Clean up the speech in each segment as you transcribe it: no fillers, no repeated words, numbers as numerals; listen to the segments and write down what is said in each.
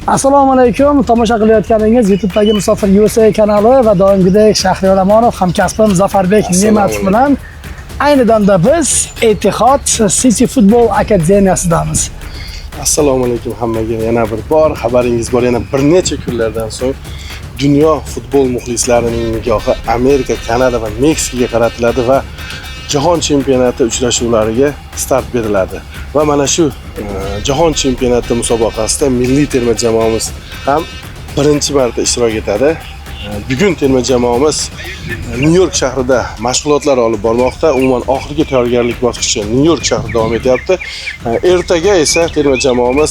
Assalomu alaykum. Tomosha qilayotganingiz YouTube'dagi Musofir USA kanali va doimgidek Shahriyor Amonov hamkasbim Zafarbek Ne'matov bilan ayni damda biz Etihad City Futbol Akademiyasidamiz. Assalomu alaykum hammaga. Yana bir bor xabaringiz bor. Yana bir necha kunlardan so'ng dunyo futbol muxlislarining nigohi Amerika, Kanada va Meksikaga qaratiladi va jahon chempionati uchrashuvlariga start beriladi. Va mana shu jahon chempionati musobaqasida milliy terma jamoamiz ham birinchi marta ishtirok etadi. Bugun terma jamoamiz Nyu York shahrida mashg'ulotlar olib bormoqda. Umuman oxirgi tayyorgarlik bosqichi Nyu York shahrida davom etyapti. Ertaga esa terma jamoamiz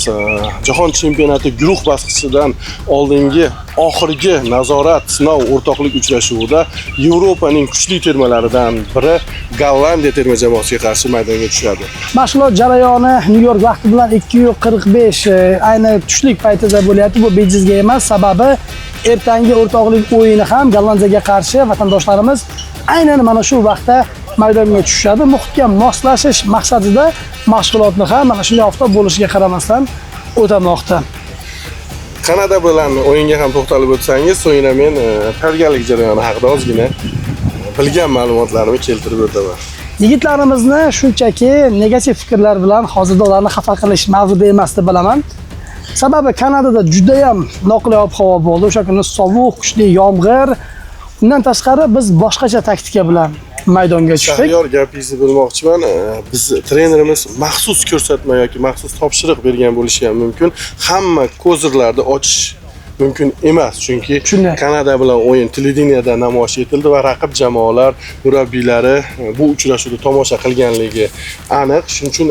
jahon chempionati guruh bosqichidan oldingi oxirgi nazorat sinov o'rtoqlik uchrashuvida Yevropaning kuchli termalaridan biri Gollandiya terma jamoasiga qarshi maydonga tushadi. Mashg'ulot jarayoni Nyu York vaqti bilan 2:45 ayni tushlik paytida bo'lyapti. Bu bejizga emas, sababi ertangi o'rtoqlik o'yini ham Gollandiyaga qarshi vatandoshlarimiz aynan mana shu vaqtda maydonga tushishadi. Muhitga moslashish maqsadida mashg'ulotni ham mana shunday oftob bo'lishiga qaramasdan o'tamoqda. Kanada bilan o'yinga ham to'xtalib o'tsangiz, so'ngra men tayyorgarlik jarayoni haqida ozgina bilgan ma'lumotlarimni keltirib o'taman. Yigitlarimizni shunchaki negativ fikrlar bilan hozirda ularni xafa qilish mavridi emas deb bilaman. Sababi Kanadada juda ham noqulay ob-havo bo'ldi. O'sha kuni sovuq, kuchli yomg'ir. Undan tashqari biz boshqacha taktika bilan maydonga tushdik. Shahriyor, gapingizni bilmoqchiman. Biz trenerimiz maxsus ko'rsatma yoki maxsus topshiriq bergan bo'lishi ham mumkin. Hamma kozirlarni ochish mumkin emas, chunki Shunday. Kanada bilan o'yin televideniyada namoyish etildi va raqib jamoalar murabbiylari bu uchrashuvni tomosha qilganligi aniq. Shuning uchun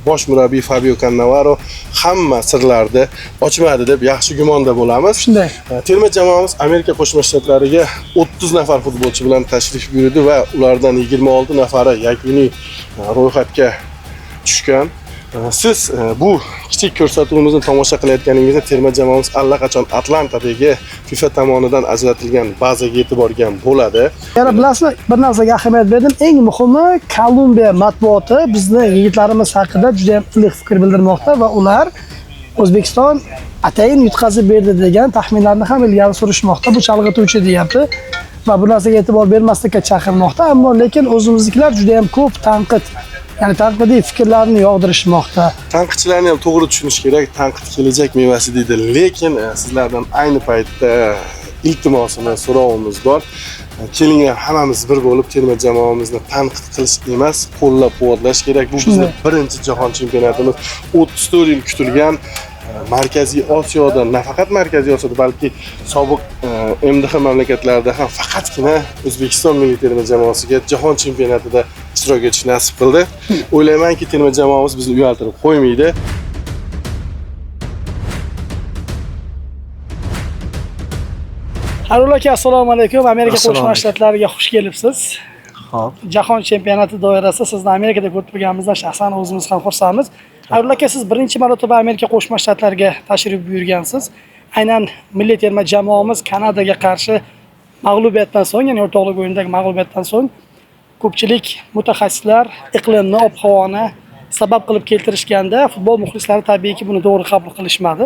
bosh murabbiy Fabio Cannavaro hamma sirlarni ochmadi deb yaxshi gumonda bo'lamiz. Shunday. Terma jamoamiz Amerika Qo'shma Shtatlariga 30 nafar futbolchi bilan tashrif buyurdi va ulardan 26 nafari yakuniy ro'yxatga tushgan. Siz bu kichik ko'rsatuvimizni tomosha qilayotganingizda terma jamoamiz allaqachon Atlantadagi FIFA tomonidan ajratilgan bazaga yetib borgan bo'ladi. Yana bilasizmi, bir narsaga ahamiyat berdim. Eng muhimi, Kolumbiya matbuoti bizni yigitlarimiz haqida juda ham iliq fikr bildirmoqda va ular O'zbekiston atayin yutqazib berdi degan taxminlarni ham ilgari surishmoqda. Bu chalg'ituvchi deyapti va bu narsaga e'tibor bermaslikka chaqirmoqda. Ammo lekin o'zimiznikilar juda ham ko'p tanqid, ya'ni tanqidiy fikrlarni yog'dirishmoqda. Tanqidchilarni ham to'g'ri tushunish kerak. Tanqid kelajak mevasi deydi, lekin sizlardan ayni paytda iltimosimiz, so'rovimiz bor. Kelinglar hammamiz bir bo'lib terma jamoamizni tanqid qilish emas, qo'llab-quvvatlash kerak. Bu bizni Shunday. birinchi jahon chempionatimiz, 34 yil kutilgan Markaziy Osiyoda, nafaqat Markaziy Osiyoda, balki sobiq MDH mamlakatlarida ham faqatgina O'zbekiston milliy terma jamoasiga jahon chempionatida ishtirok etish nasib qildi. O'ylaymanki, terma jamoamiz bizni uyaltirib qo'ymaydi. Harul aka, assalomu alaykum. Amerika Assalomu Qo'shma alaykum. Shtatlariga xush kelibsiz. Xo'p. Jahon chempionati doirasida sizni Amerikada ko'rib turganimizdan shaxsan o'zimiz ham xursandmiz. Harul aka, siz birinchi marotaba Amerika Qo'shma Shtatlariga tashrif buyurgansiz. Aynan milliy terma jamoamiz Kanadaga qarshi mag'lubiyatdan so'ng, ya'ni o'rtoqlik o'yinidagi mag'lubiyatdan so'ng ko'pchilik mutaxassislar iqlimni, ob-havoni sabab qilib keltirishganda futbol muxlislari tabiiyki buni to'g'ri qabul qilishmadi.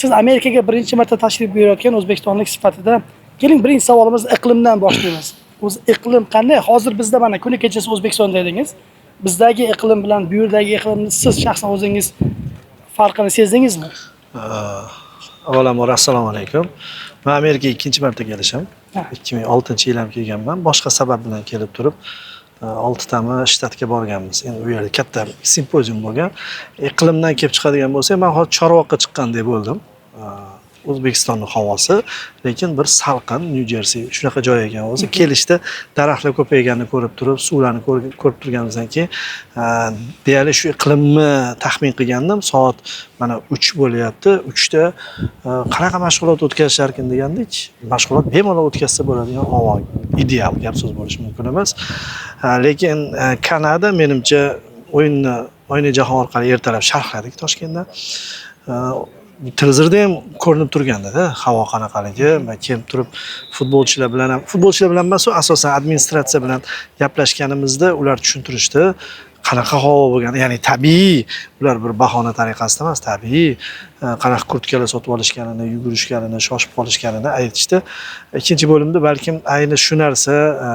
Siz Amerikaga birinchi marta tashrif buyurayotgan o'zbekistonlik sifatida keling, birinchi savolimiz iqlimdan boshlaymiz. O'zi iqlim qanday? Hozir bizda mana kuni kechasi O'zbekistonda edingiz. Bizdagi iqlim bilan bu yerdagi iqlimni siz shaxsan o'zingiz farqini sezdingizmi? Avvalambor assalomu alaykum. Men Amerikaga ikkinchi marta kelishim. Ha. 2006-yil ham kelganman. Boshqa sabab bilan kelib turib, oltitami shtatga borganmiz. Endi u yerda katta simpozium bo'lgan. Iqlimdan kelib chiqadigan bo'lsak, men hozir Chorvoqqa chiqqandek bo'ldim. O'zbekistonning havosi, lekin bir salqin, Nyu Jersi shunaqa joy ekan o'zi. Kelishda daraxtlar ko'payganini ko'rib turib, suvlarni ko'rib turganimizdan keyin, deyarli shu iqlimni taxmin qilgandim. Soat mana 3 bo'lyapti. 3da qanaqa mashg'ulot o'tkazisharkin degandik. Mashg'ulot bemalol o'tkazsa bo'ladigan havo, ideal gap so'z bo'lishi mumkin emas. Lekin Kanada menimcha o'yinni Oyna jahon orqali ertalab sharhladik Toshkentda. Televizorda ham ko'rinib turganda-da havo qanaqaligi. Man kelib turib futbolchilar bilan ham, futbolchilar bilan emas, asosan administratsiya bilan gaplashganimizda ular tushuntirishdi. Qanaqa havo bo'lgan, ya'ni tabiiy, ular bir bahona tariqasida emas, tabiiy qanaqa kurtkalar sotib olishganini, yugurishganini, shoshib qolishganini aytishdi. Ikkinchi bo'limda balkim ayni shu narsa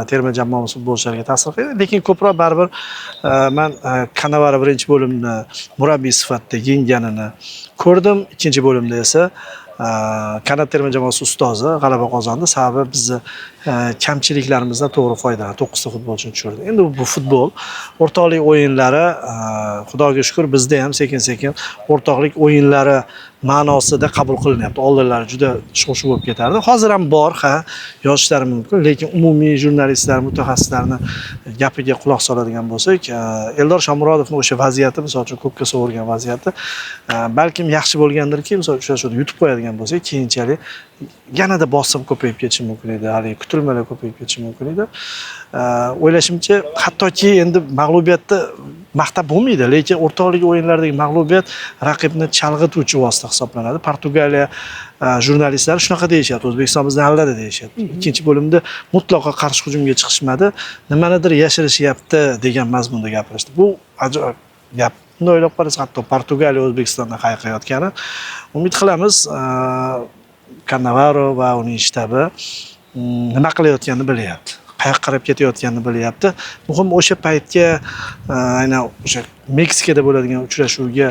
terma jamoamiz futbolchilariga ta'sir qildi, lekin ko'proq baribir man Kanavaro birinchi bo'limda murabbiy sifatida yengganini ko'rdim. Ikkinchi bo'limda esa Kanada terma jamoasi ustozi g'alaba qozondi. Sababi bizni kamchiliklarimizdan to'g'ri foydalandi. 9 ta futbolchini tushirdi. Endi bu futbol, o'rtoqlik o'yinlari, xudoga shukur, bizda ham sekin-sekin o'rtoqlik o'yinlari ma'nosida qabul qilinyapti. Oldinlari juda shov-shuv bo'lib ketardi. Hozir ham bor, ha, yozishlari mumkin, lekin umumiy jurnalistlar, mutaxassislarni gapiga quloq soladigan bo'lsak, Eldor Shomurodovning o'sha vaziyati, misol uchun, ko'kka sovurgan vaziyati, balkim yaxshi bo'lgandirki, misol uchrashuvda yutib qo'yadigan bo'lsak, keyinchalik yanada bosim ko'payib ketishi mumkin edi, haligi kutilmalar ko'payib ketishi mumkin edi. O'ylashimcha, hattoki endi mag'lubiyatda maqtab bo'lmaydi, lekin o'rtoqlik o'yinlaridagi mag'lubiyat raqibni chalg'ituvchi vosita hisoblanadi. Portugaliya jurnalistlari shunaqa deyishyapti, O'zbekiston bizni aldadi deyishyapti. Ikkinchi bo'limda mutlaqo qarshi hujumga chiqishmadi, nimanidir yashirishyapti degan mazmunda gapirishdi. Bu ajoyib gap. Bunday o'ylab qarasak, hatto Portugaliya O'zbekistondan hayiqayotgani. Umid qilamiz, Cannavaro va uning shtabi nima qilayotganini bilyapti. Qayoqqa qarab ketayotganini bilyapti. Muhim o'sha paytga, aynan o'sha Meksikada bo'ladigan uchrashuvga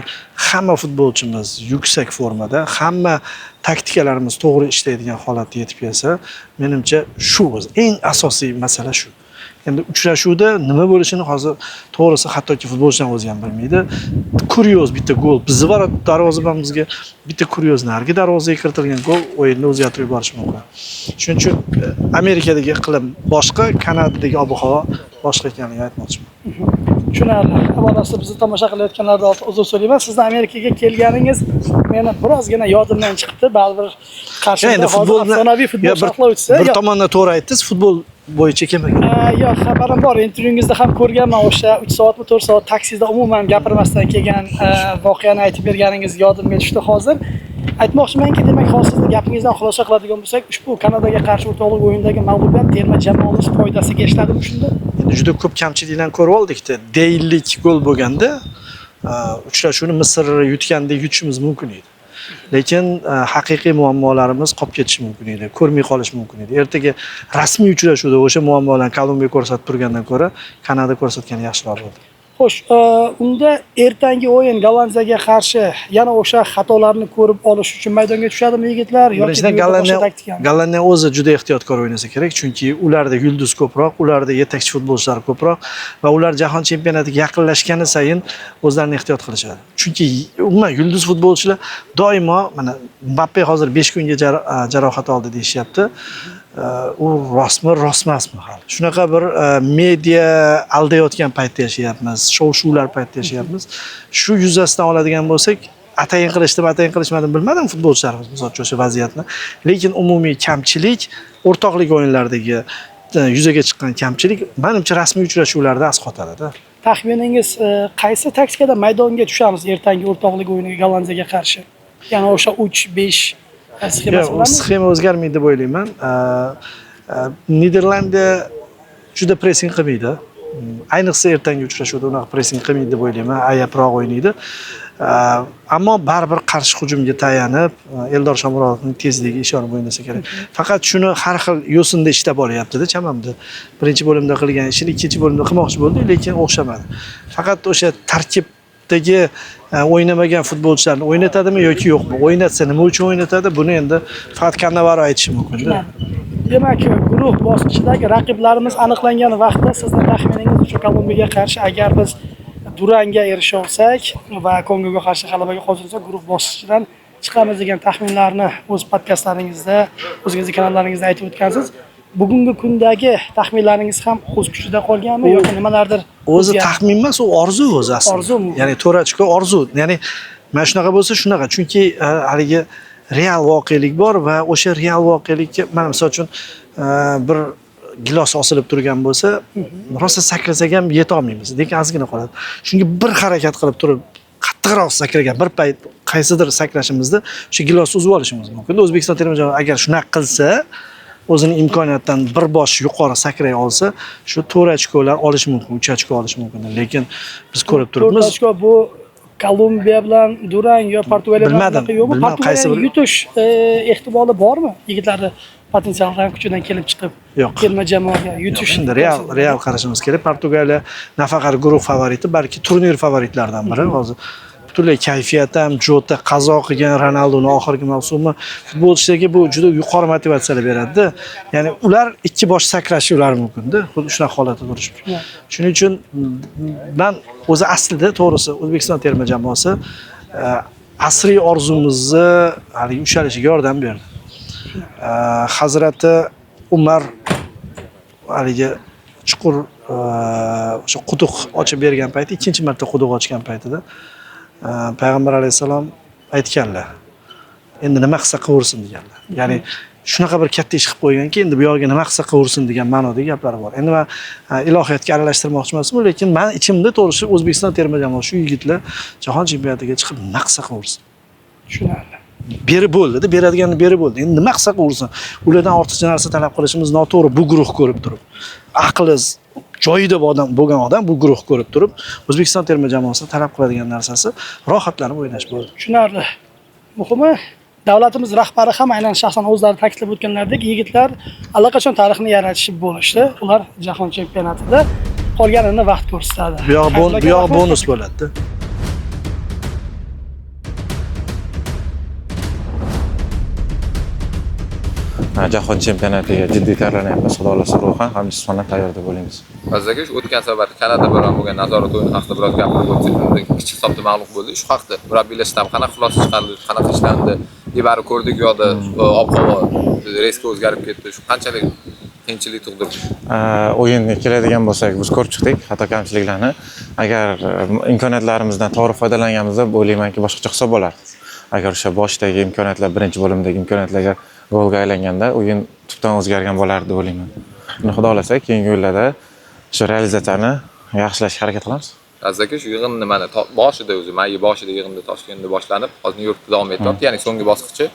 hamma futbolchimiz yuksak formada, hamma taktikalarimiz to'g'ri ishlaydigan holatda yetib kelsa, menimcha shu o'zi eng asosiy masala shu. Endi uchrashuvda nima bo'lishini hozir to'g'risi hattoki futbolchilar o'zi ham bilmaydi. Kuryoz bitta gol bizni darvozabonimizga, bitta kuryoz narigi darvozaga kiritilgan gol o'yinni o'zgartirib yuborishi mumkin. Shuning uchun Amerikadagi iqlim boshqa, Kanadadagi ob-havo boshqa ekanligini aytmoqchiman. Tushunarli. Avvalosi bizni tomosha qilayotganlardan uzr so'rayman. Sizni Amerikaga kelganingiz meni birozgina yodimdan chiqibdi. Baribir qarshimda Endi hozir futbolni afsonaviy futbol yo, sharhlovchisi. bir Yo'q, tomondan to'g'ri aytdingiz, futbol bo'yicha kelmagan. Yo'q, xabarim bor. Intervyungizda ham ko'rganman, o'sha 3 soatmi 4 soat taksida umuman gapirmasdan kelgan voqeani aytib berganingiz yodimga tushdi hozir. Aytmoqchimanki, demak, hozir sizni gapingizdan xulosa qiladigan bo'lsak, ushbu Kanadaga qarshi o'rtoqlik o'yinidagi mag'lubiyat terma jamoamiz foydasiga ishladimi shunda? Endi juda ko'p kamchiliklarni ko'rib oldikda. Deylik gol bo'lganda uchrashuvni Misr yutgandek yutishimiz mumkin edi. Lekin haqiqiy muammolarimiz qolib ketishi mumkin edi, ko'rmay qolish mumkin edi. Ertaga rasmiy uchrashuvda o'sha muammolarni Kolumbiya ko'rsatib turgandan ko'ra Kanada ko'rsatgani yaxshiroq bo'ldi. Xo'sh, unda ertangi o'yin Gollandiyaga qarshi yana o'sha xatolarni ko'rib olish uchun maydonga tushadimi yigitlar yoki Birinchidan bu yerda boshqa Gollandiya taktikami? Gollandiya o'zi juda ehtiyotkor o'ynasa kerak, chunki ularda yulduz ko'proq, ularda yetakchi futbolchilar ko'proq va ular jahon chempionatiga yaqinlashgani sayin o'zlarini ehtiyot qilishadi. Chunki umuman yulduz futbolchilar doimo, mana Mbappe hozir 5 kunga jarohat oldi deyishyapti. U rostmi, rost emasmi hali? Shunaqa bir media aldayotgan paytda yashayapmiz, shov-shuvlar paytida yashayapmiz. Shu yuzasidan oladigan bo'lsak, atayin qilishdimi, atayin qilishmadimi bilmadim futbolchilarimiz, misol uchun, o'sha vaziyatni. Lekin umumiy kamchilik, o'rtoqlik o'yinlaridagi yuzaga chiqqan kamchilik manimcha rasmiy uchrashuvlarda asqotadi-da. Taxminingiz, qaysi taktikada maydonga tushamiz ertangi o'rtoqlik o'yiniga Gollandiyaga qarshi? Ya'ni o'sha 3-5 sxemasi Yo'q, bilanmi? Sxema o'zgarmaydi deb o'ylayman. Niderlandiya juda pressing qilmaydi. Ayniqsa ertangi uchrashuvda unaqa pressing qilmaydi deb o'ylayman. Ayabroq o'ynaydi. Ammo baribir qarshi hujumga tayanib, Eldor Shomurodovning tezligiga ishonib o'ynasa kerak. Faqat shuni har xil yo'sinda ishlab olyapti-da chamamda. Birinchi bo'limda qilgan ishini ikkinchi bo'limda qilmoqchi bo'ldi, lekin o'xshamadi. Faqat o'sha tarkibdagi o'ynamagan futbolchilarni o'ynatadimi yoki yo'qmi? O'ynatsa nima uchun o'ynatadi? Buni endi faqat Cannavaro aytishi mumkin-da. Demak, guruh bosqichidagi raqiblarimiz aniqlangan vaqtda sizni taxminingiz o'sha Kolumbiyaga qarshi agar biz durangga erisha olsak va Kongoga qarshi g'alabaga qozonsak, guruh bosqichidan chiqamiz degan taxminlarni o'z podkastlaringizda, o'zingizni kanallaringizda aytib o'tgansiz. Bugungi kundagi taxminlaringiz ham o'z kuchida qolganmi yoki nimalardir O'zi o'zgardi? taxmin emas, u orzu o'zi aslida. Orzumi? Ya'ni to'rt ochko orzu. Ya'ni mana shunaqa bo'lsa shunaqa. Chunki haligi real voqelik bor va o'sha real voqelikka mana misol uchun bir gilos osilib turgan bo'lsa, rosa sakrasak ham yeta olmaymiz. Lekin ozgina qoladi. Shunga bir harakat qilib turib qattiqroq sakragan bir payt qaysidir sakrashimizda o'sha gilosni uzib olishimiz mumkin. O'zbekiston terma jamoasi agar shunaqa qilsa, O'zini imkoniyatidan bir bosh yuqori sakray olsa, shu 4 ochkolar olish mumkin, 3 ochko olish mumkin. Lekin biz ko'rib 4 turibmiz. Ochko bu Kolumbiya bilan durang yo Portugaliya bilan Bilmadim, unaqa yo'qmi? bilmadim, qaysi Portugaliyani bir- yutish ehtimoli bormi? Yigitlarni potensialidan, kuchidan kelib chiqib Yo'q. terma jamoaga yutish. Endi real qarashimiz kerak. Portugaliya nafaqat guruh favoriti, balki turnir favoritlaridan biri. Hozir butunlay kayfiyati ham, Jota qazo qilgan Ronaldoni oxirgi mavsumi futbolchilarga bu juda yuqori motivatsiyalar beradi. Ya'ni ular ikki bosh sakrashi ular mumkin-da. Xuddi shunaqa holatda turishibdi. Shuning uchun man o'zi aslida to'g'risi O'zbekiston terma jamoasi asriy orzumizni haligi ushalishiga yordam berdi. Hazrati Umar haligi chuqur o'sha quduq ochib bergan payti, ikkinchi marta quduq ochgan paytida payg'ambar alayhissalom aytganlar, endi nima qilsa qilaversin deganlar. Ya'ni shunaqa bir katta ish qilib qo'yganki, endi bu yog'iga nima qilsa qilaversin degan ma'nodagi gaplar bor. Endi man ilohiyatga aralashtirmoqchi emasman, lekin man ichimda to'g'risi O'zbekiston terma jamoasi shu yigitlar jahon chempionatiga chiqib nima qilsa qilaversin. Tushunarli. Berib bo'ldi-da, beradiganini berib bo'ldi. Endi nima qilsa qilaversin. Ulardan ortiqcha narsa talab qilishimiz noto'g'ri bu guruh ko'rib turib. Aqli joyida bo'lgan odam bu guruh ko'rib turib, O'zbekiston terma jamoasi talab qiladigan narsasi rohatlanib o'ynash bo'ldi. Tushunarli. Muhimi, davlatimiz rahbari ham aynan shaxsan o'zlari ta'kidlab o'tganlaridek, yigitlar allaqachon tarixni yaratishib bo'lishdi. Ular jahon chempionatida, qolganini vaqt ko'rsatadi. Bu yog'i Hayfullo bu yog'i aka, bonus bo'ladi-da. Jahon chempionatiga jiddiy tayyorlanyapmiz. Xudo xohlasa ruhan ham jismonan tayyor deb o'ylaymiz. Aziz aka, shu o'tgan safar Kanada bilan bo'lgan nazorat o'yini haqida biroz gapirib o'tsak, unda kichik hisobda mag'lub bo'ldi. Shu haqda murabbiylar shtabi qanaqa xulosa chiqardi, qanaqa ishlandi? Baribir ko'rdik, u yoqda ob-havo rezko o'zgarib ketdi. Shu qanchalik qiyinchilik tug'dirdi? O'yinga keladigan bo'lsak, biz ko'rib chiqdik xato kamchiliklarni. Agar imkoniyatlarimizdan to'g'ri foydalanganimizda, o'ylaymanki, boshqacha hisob bo'lardi. Agar o'sha boshidagi imkoniyatlar, birinchi bo'limdagi imkoniyatlarga golga aylanganda o'yin tubdan o'zgargan bo'lardi deb o'ylayman. Endi Xudo xohlasa keyingi o'yinlarda shu realizatsiyani yaxshilashga harakat qilamiz. Aziz aka, shu yig'inni mana boshida o'zi may boshida yig'inda Toshkentda boshlanib, hozir Nyu-Yorkda davom etyapti. Ya'ni so'nggi bosqichi.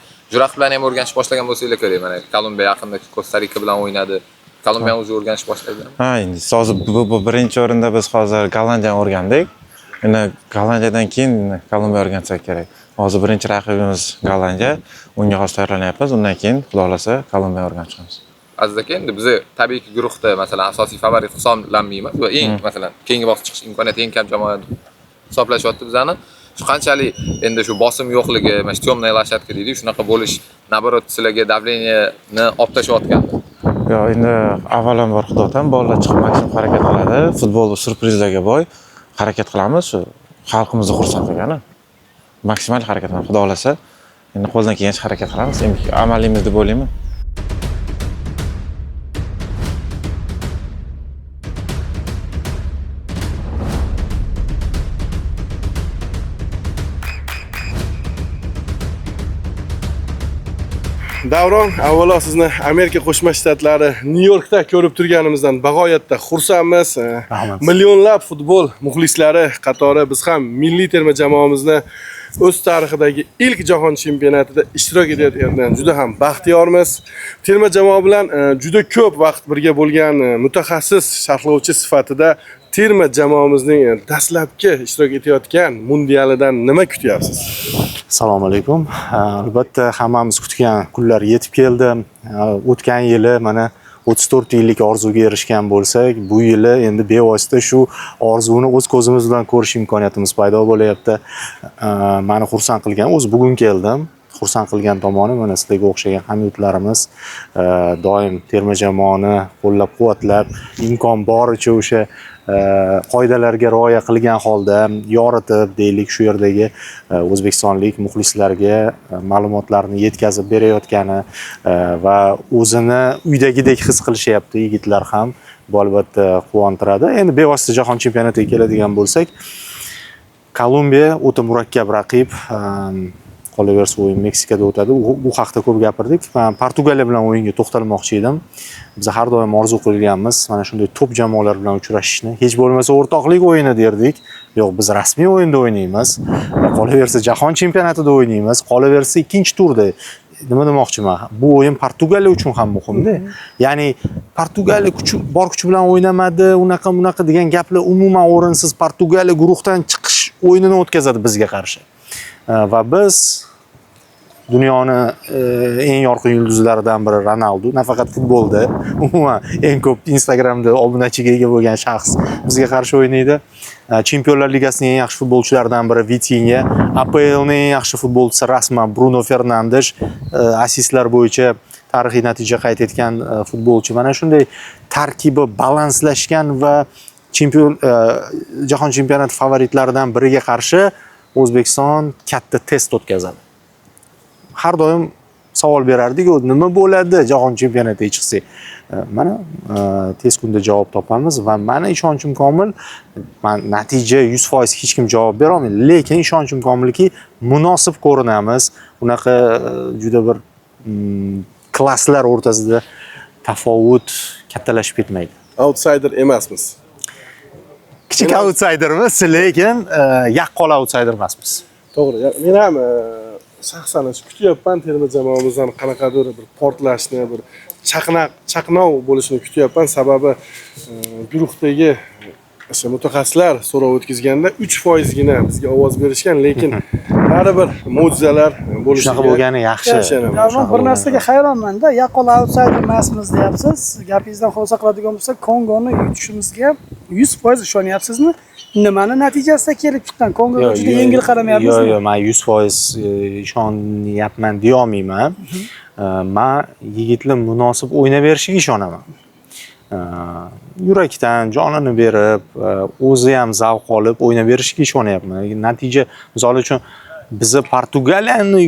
Raqib bilan ham o'rganish boshlagan bo'lsanglar kerak. Mana Kolumbiya yaqinda Kosta-Rika bilan o'ynadi. Kolumbiyani o'zi o'rganish boshladimi? Ha, endi hozir bu birinchi o'rinda biz hozir Gollandiyani o'rgandik. Endi Gollandiyadan keyin Kolumbiya o'rgansak kerak. Hozir birinchi raqibimiz Gollandiya. Unga hozir tayyorlanyapmiz. Undan keyin Xudo xohlasa Kolumbiyani o'rganib chiqamiz. Aziz aka, endi bizni tabiiyki guruhda masalan asosiy favorit hisoblanmaymiz va eng masalan keyingi bosqich chiqish imkoniyati eng kam jamoa hisoblashyapti bizani. Shu qanchalik endi shu bosim yo'qligi, mana shu темная лошадка deydi, shunaqa bo'lish наоборот sizlarga давление ni olib tashlayotgandi. Yo'q, endi avvalambor Xudodan bolalar chiqib maksimum harakat qiladi. Futbol syurprizlarga boy. Harakat qilamiz shu xalqimizni xursand qilgani. Maksimal harakat qilamiz, Xudo xohlasa. Endi qo'ldan kelgancha harakat qilamiz. Endi amaliymiz deb o'ylayman. Davron, avvalo sizni Amerika Qo'shma Shtatlari Nyu-Yorkda ko'rib turganimizdan bag'oyatda xursandmiz. Rahmat. Millionlab futbol muxlislari qatori biz ham milliy terma jamoamizni o'z tarixidagi ilk jahon chempionatida ishtirok etayotganidan juda ham baxtiyormiz. Terma jamoa bilan juda ko'p vaqt birga bo'lgan mutaxassis sharhlovchi sifatida terma jamoamizning dastlabki ishtirok etayotgan mundialidan nima kutyapsiz? Assalomu alaykum. Albatta hammamiz kutgan kunlar yetib keldi. O'tgan yili mana 34 yillik orzuga erishgan bo'lsak, bu yili endi bevosita shu orzuni o'z ko'zimiz bilan ko'rish imkoniyatimiz paydo bo'lyapti. Mani xursand qilgan, o'zi bugun keldim. Xursand qilgan tomoni mana sizlarga o'xshagan hamyurtlarimiz doim terma jamoani qo'llab-quvvatlab, imkon boricha o'sha qoidalarga rioya qilgan holda yoritib, deylik, shu yerdagi o'zbekistonlik muxlislarga ma'lumotlarni yetkazib berayotgani va o'zini uydagidek his qilishyapti yigitlar ham. Bu albatta quvontiradi. Endi bevosita jahon chempionatiga keladigan bo'lsak, Kolumbiya o'ta murakkab raqib. Qolaversa o'yin Meksikada o'tadi. Bu haqda ko'p gapirdik. Men Portugaliya bilan o'yinga to'xtalmoqchi edim. Biz har doim orzu qilganmiz mana shunday top jamoalar bilan uchrashishni. Hech bo'lmasa o'rtoqlik o'yini derdik. Yo'q, biz rasmiy o'yinda o'ynaymiz. Qolaversa jahon chempionatida o'ynaymiz. Qolaversa ikkinchi turda. Nima demoqchiman? Bu o'yin Portugaliya uchun ham muhimda. Ya'ni Portugaliya kuchi bor kuchi bilan o'ynamadi, unaqa bunaqa degan gaplar umuman o'rinsiz. Portugaliya guruhdan chiqish o'yinini o'tkazadi bizga qarshi. Va biz dunyoni eng yorqin yulduzlaridan biri Ronaldu, nafaqat futbolda, umuman eng ko'p Instagramda obunachiga ega bo'lgan shaxs bizga qarshi o'ynaydi. Chempionlar Ligasining eng yaxshi futbolchilaridan biri Vitinha, APLning eng yaxshi futbolchisi rasman Bruno Fernandes, assistlar bo'yicha tarixiy natija qayd etgan futbolchi. Mana shunday tarkibi balanslashgan va jahon chempionati favoritlaridan biriga qarshi O'zbekiston katta test o'tkazadi. Har doim savol berardik, nima bo'ladi jahon chempionatiga chiqsak? Mana tez kunda javob topamiz va mani ishonchim komil, man natija 100% hech kim javob bera olmaydi, lekin ishonchim komilki, munosib ko'rinamiz. Unaqa juda bir klasslar o'rtasida tafovut kattalashib ketmaydi. Outsider emasmiz. Kichik outsidermiz, lekin yaqqol outsider emasmiz. To'g'ri. Men ham shaxsan shu kutyapman terma jamoamizdan qanaqadir bir portlashni, bir chaqnov bo'lishini kutyapman. Sababi guruhdagi o'sha mutaxassislar so'rov o'tkazganda 3% gina bizga ovoz berishgan, lekin baribir mo'jizalar bo'lishiga Shunaqa bo'lgani yaxshi. Ishonaman. Davron, Shunaqa bir bo'lgani narsaga hayronmanda, yaqqol outsider emasmiz deyapsiz. Gapingizdan xulosa qiladigan bo'lsak, Kongoni yutishimizga 100% ishonyapsizmi? Nimani natijasida kelib chiqqan? Kongoga Yo'q, juda yo'q, yengil qaramayapmizmi? Yo'q, man 100% ishonyapman deyolmayman. Man yigitlar munosib o'ynab berishiga ishonaman. Yurakdan jonini berib, o'zi ham zavq olib o'ynab berishiga ishonyapman. Natija, misol uchun, biza Portugaliyani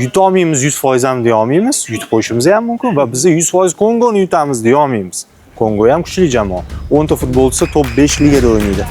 yutolmaymiz 100% ham deya olmaymiz, yutib qo'yishimiz ham mumkin va biza 100% Kongoni yutamiz deya olmaymiz. Kongo ham kuchli jamoa. 10 ta futbolchisi top 5 ligada o'ynaydi.